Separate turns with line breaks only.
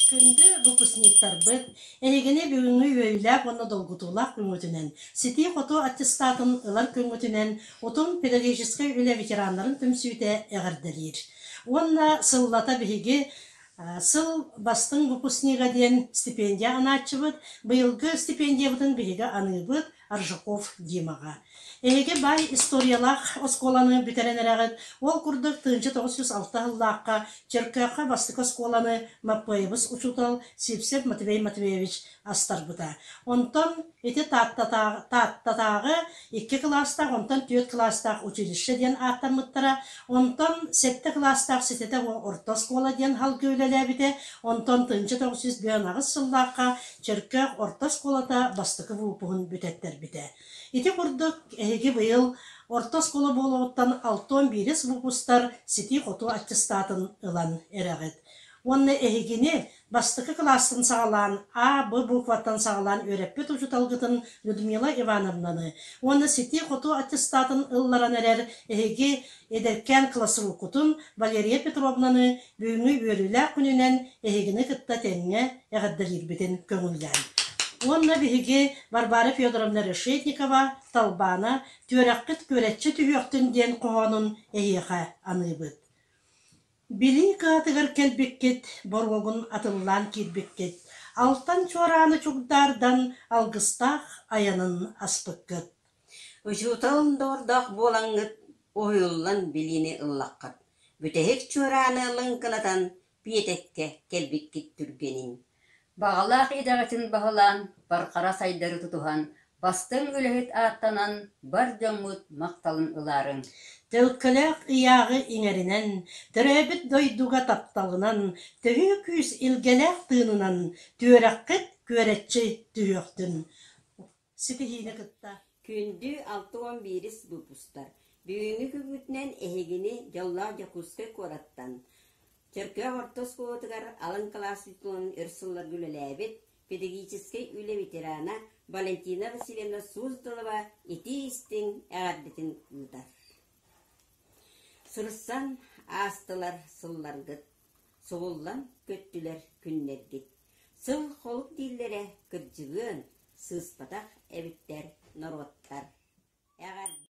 Күндү выпускниктарбыт, эһигини бүгүҥҥү үөрүүлээх уонна долгутуулаах күҥҥүтүнэн, ситии-хотуу аттестатын ылар күҥҥүтүнэн Утум педагогическай үлэ ветераннарын түмсүүтэ эҕэрдэлиир. Уонна сыллата биһиги Сыл бастыҥ выпускнига диэн стипендия анааччыбыт. Быйылгы стипендиябытын биһиги аныыбыт Аржаков Димаҕа. Эһиги баай историялаах оскуоланы бүтэрэн эрэҕит. Ол курдук 1906 сыллаахха Чөркөөххө бастакы оскуоланы Маппыайабыс учуутал Сивцев Матвей Матвеевич астарбыта. Онтон ити Тааттатааҕы икки кылаастаах, онтон түөрт кылаастаах училище диэн ааттаммыттара. Онтон сэттэ кылаастаах ситэтэ орто оскуола диэн халгыы үлэлээбитэ. Онтон 1958 сыллаахха Чөркөөх орто оскуолата бастакы выпуһун бүтэттэрбитэ. Ити курдук эһиги быйыл орто оскуола буолуоҕуттан 61 выпустар ситии-хотуу аттестатын ылан эрэҕит. Уонна эһигини Бастакы кылаастан саҕалаан А, Б букваттан саҕалаан үөрэппит учууталгытын Людмила Ивановнаны уонна ситии-хотуу аттестатын ылларан эрэр эһиги эдэркээн классруккутун Валерия Петровнаны бүгүҥҥү үөрүүлээх күнүнэн эһигини кытта тэҥҥэ эҕэрдэлиирбитин көҥүллээн. Уонна биһиги Варвара Федоровна Решетникова Талбаана «Түөрэххит күөрэччи түһүөхтүн» диэн хоһоонун эһиэхэ аныыбыт. Билии кыһатыгар кэлбиккит, боруогун атыллаан киирбиккит, алтан чуорааны чугдаардан алгыстаах айанын аспыккыт.
Учуутал доҕордоох буолаҥҥыт уһуйуллан билиини ыллаххыт, бүтэһик чуорааны лыҥкынатан Пиэтэккэ кэлбиккит түргэнин.
Баҕалаах идэҕитин баһылаан, бархара сайдары тутуһан, бастыҥ үлэһит ааттанан бар дьоҥҥут махталын ылаарыҥ.
Төлкөлөөх ыйааҕы иҥэринэн, төрөөбүт дойдуга тапталынан, төһүү күүс илгэлээх тыынынан түөрэххит күөрэччи түһүөхтүн. Ситиһиини кытта.
Күндү 61-ис выпустар, бүгүҥҥү күҥҥүтүнэн эһигини дьоллоох Дьокуускай куораттан Чөркөөх орто оскуолатыгар алын кылаас учууталынан өр сылларга үлэлээбит педагогическай үлэ ветерана Валентина Васильевна Суздалова итии-истиҥ эҕэрдэтин ыытар. Сырсан аастылар сылларгыт, субуллан көттүлэр күннэргит. Сыл-холук дииллэрэ кырдьыгыан, сыыспатах эбиттэр норуоттар. Эҕэрдэ!